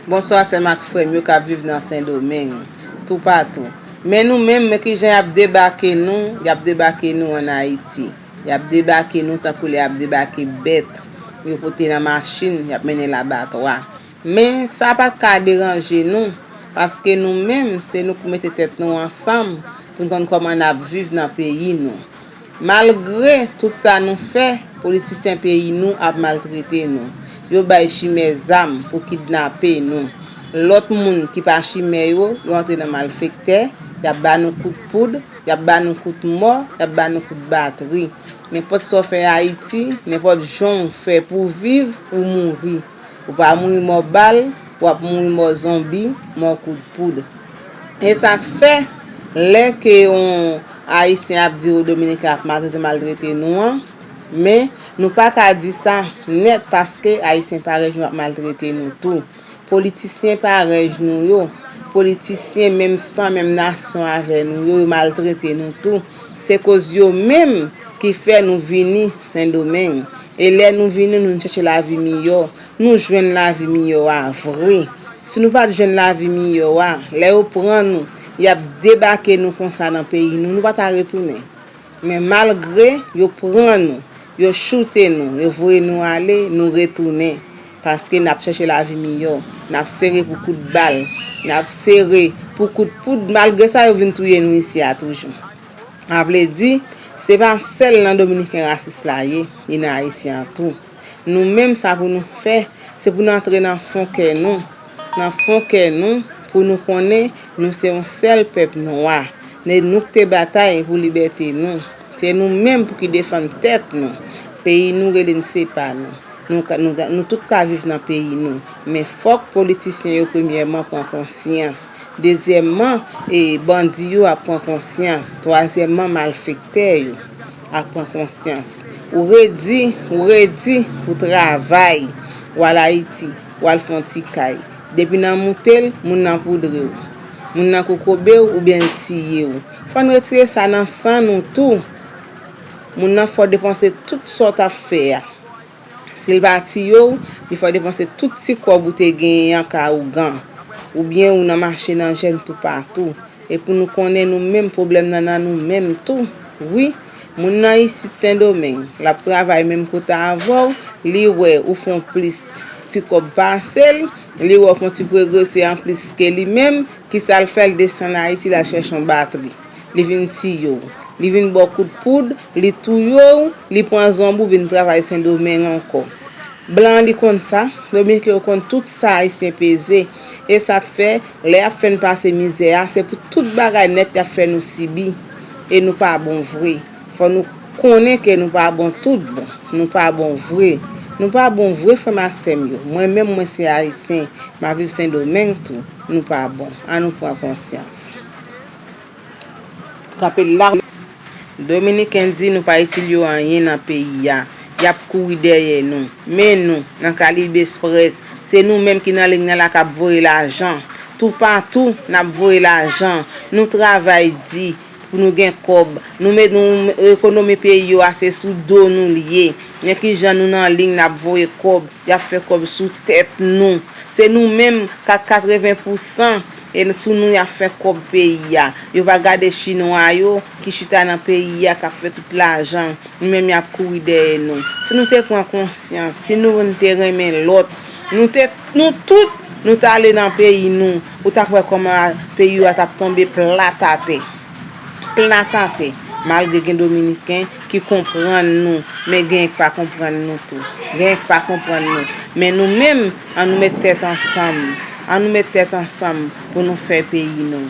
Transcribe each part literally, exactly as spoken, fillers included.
Bonswa sè m ak frè m yo k ap viv nan Sendomeng, toupatou. Men nou menm, men kijan y ap debake nou, y ap debake nou ann Ayiti. Y ap debake nou tankou lè y ap debake bèt. Yo pote nan machin, y ap mennen l abatwa. Men sa pa t ka deranje nou, paske nou menm, se nou k mete tèt nou ansanm pou n konn kòman n ap viv nan peyi nou. Malgre tout sa nou fè, politisyen peyi nou ap maltrete nou. Yo bay chimè zam pou kidnape nou. Lòt moun ki pa chimè yo, yo antre nan malfektè, y ap ba nou kout poud, y ap ba nou kout mò, y ap ba nou kout batri. Nenpòt sa w fè Ayiti, nenpòt jan w fè pou w viv, ou mouri. Ou pa mouri mò bal, w ap mouri mò zonbi, mò kout poud. E sa k fè, lè ke yon Ayisyen ap di w Dominiken ap maltrete, maltrete nou an, men nou pa ka di sa nèt paske Ayisyen parèy nou ap maltrete nou tou. Politisyen parèy nou yo, politisyen menm san, menm nasyon avè nou yo, yo maltrete nou tou. Se koz yo menm ki fè nou vini Sendomeng. E lè nou vini, nou chèche lavi miyò. Nou jwenn lavi miyò a vre. Si nou pa t jwenn lavi miyò a, lè yo pran nou, y ap debake nou konsa nan peyi nou, nou pa ta retounen. Men malgre yo pran nou, yo choute nou, yo voye nou ale, nou retounen. Paske n ap chèche lavi miyò, n ap sere pou kout bal, n ap sere pou kout poud, malgre sa yo vin touye nou isi a toujou. A vle di, se pa sèl nan Dominiken rasis la ye, li nan Ayisyen an tou. Nou menm, sa pou nou fè, se pou nou antre nan fon kè nou, nan fon kè nou, pou nou konnen nou se yon sèl pèp nwa. Se nou k te batay pou libète nou. Se nou menm pou ki defann tèt nou. Peyi nou rele n se pa nou. Nou, ka- nou, nou tout ka viv nan peyi nou. Men fòk politisyen yo premyèman pran konsyans. Dezyèmman, e, bandi yo ap pran konsyans. Twazyèmman, malfektè yo ap pran konsyans. Ou redi, ou redi pou travay. W al Ayiti, w al fè yon ti kay. Depi nan moute l, moun nan poudre w. Moun nan kokobe w oubyen l tiye w. Fò n retire sa nan san nou tou. Moun nan fò depanse tout sa w t ap fè a. Si l pa tiye w, li fò depanse tout ti kòb ou te genyen an ka ougan, oubyen ou nan mache nan jèn toupatou. E pou nou konnen nou menm, pwoblèm nan nan nou menm tou. Wi, moun nan isit Sendomeng, l ap travay menm kote avè w, li wè ou fè yon plis ti kòb pase l, li wè w fè yon ti pwogrese anplis ke li menm, kisa l fè? L desann Ayiti, l al chèche yon batri. Li vin tiye w. Li vin ba w kout poud, li touye w, li pran zonbi w, vin travay Sendomeng ankò. Blan li konn sa, Dominiken yo konn tout sa Ayisyen peze. E sa k fè, lè y ap fè n pase mizè a, se pou tout bagay nèt y ap fè nou sibi. E nou pa bon vre. Fò nou konnen ke nou pa bon tout bon. Nou pa bon vre. Nou pa bon vre, frè m ak sè m yo. Mwen menm, mwen se Ayisyen. M ap viv Sendomeng tou. Nou pa bon. Ann nou pran konsyans. Kanpe la. Dominiken di nou pa itil yo anyen nan peyi a. Y ap kouri dèyè nou. Men nou, nan Caraïbes Express, se nou menm ki nan liy nan la k ap voye lajan. Toupatou, n ap voye lajan. Nou travay di pou nou gen kòb. Nou met, nou ekonomi peyi yo a, se sou do nou l ye. Men kijan nou nan liy n ap voye kòb. Y ap fè kòb sou tèt nou. Se nou menm k ak katreven pousan e sou nou y ap fè kòb peyi a. Yo pa gade chinwa yo ki chita nan peyi a k ap fè tout lajan. Nou menm y ap kouri dèyè nou. Si nou te pran konsyans, si nou te renmen lòt, nou te, nou tout, nou t ale nan peyi nou, ou t ap wè kòman peyi yo a t ap tonbe plat atè. Plat atè. Malgre gen Dominiken ki konprann nou, men genyen k pa konprann nou tou. Genyen k pa konprann nou. Men nou menm, ann nou met tèt ansanm. Ann nou met tèt ansanm pou nou fè peyi nou.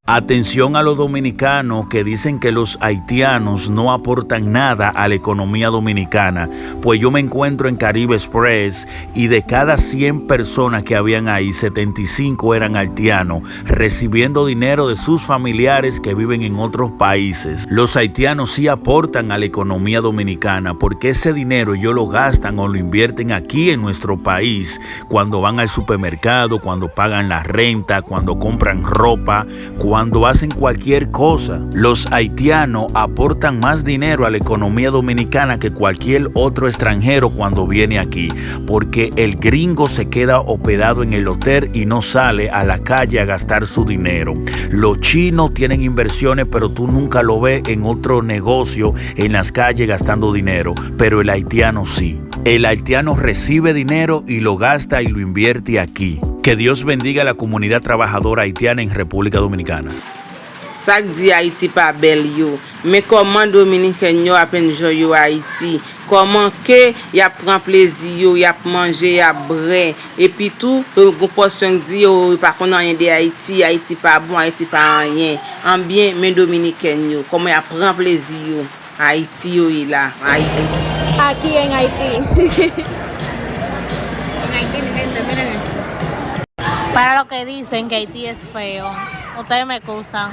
Atención a los dominicanos que dicen que los haitianos no aportan nada a la economía dominicana, pues yo me encuentro en Caribe Express y de cada cien personas que habían ahí, setenta y cinco eran haitianos, recibiendo dinero de sus familiares que viven en otros países. Los haitianos sí aportan a la economía dominicana porque ese dinero ellos lo gastan o lo invierten aquí en nuestro país, cuando van al supermercado, cuando pagan la renta, cuando compran ropa, cuando Cuando hacen cualquier cosa, los haitianos aportan más dinero a la economía dominicana que cualquier otro extranjero cuando viene aquí, porque el gringo se queda hospedado en el hotel y no sale a la calle a gastar su dinero. Los chinos tienen inversiones, pero tú nunca lo ves en otro negocio en las calles gastando dinero, pero el haitiano sí. El haitiano recibe dinero y lo gasta y lo invierte aquí. Que Dios bendiga a la comunidad trabajadora haitiana en República Dominicana. Sa k di Ayiti pa bèl yo. Men kòman Dominiken yo ap enjoy yo Ayiti. Kòman ke y ap pran plezi yo, y ap manje, y ap bwè. Epi tou, yo gon pòsyon k di yo, yo pa konn anyen de Ayiti, Ayiti pa bon, Ayiti pa anyen. Anbyen, men Dominiken yo, kòman y ap pran plezi yo. Ayiti yo ye la. Ayiti. Aquí en Haití. En Haití, mi gente, miren eso. Para lo que dicen que Haití es feo, ustedes me excusan.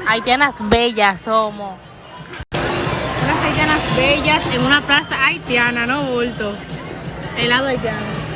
Haitianas bellas somos. Unas haitianas bellas en una plaza haitiana, no bulto. Helado haitiano.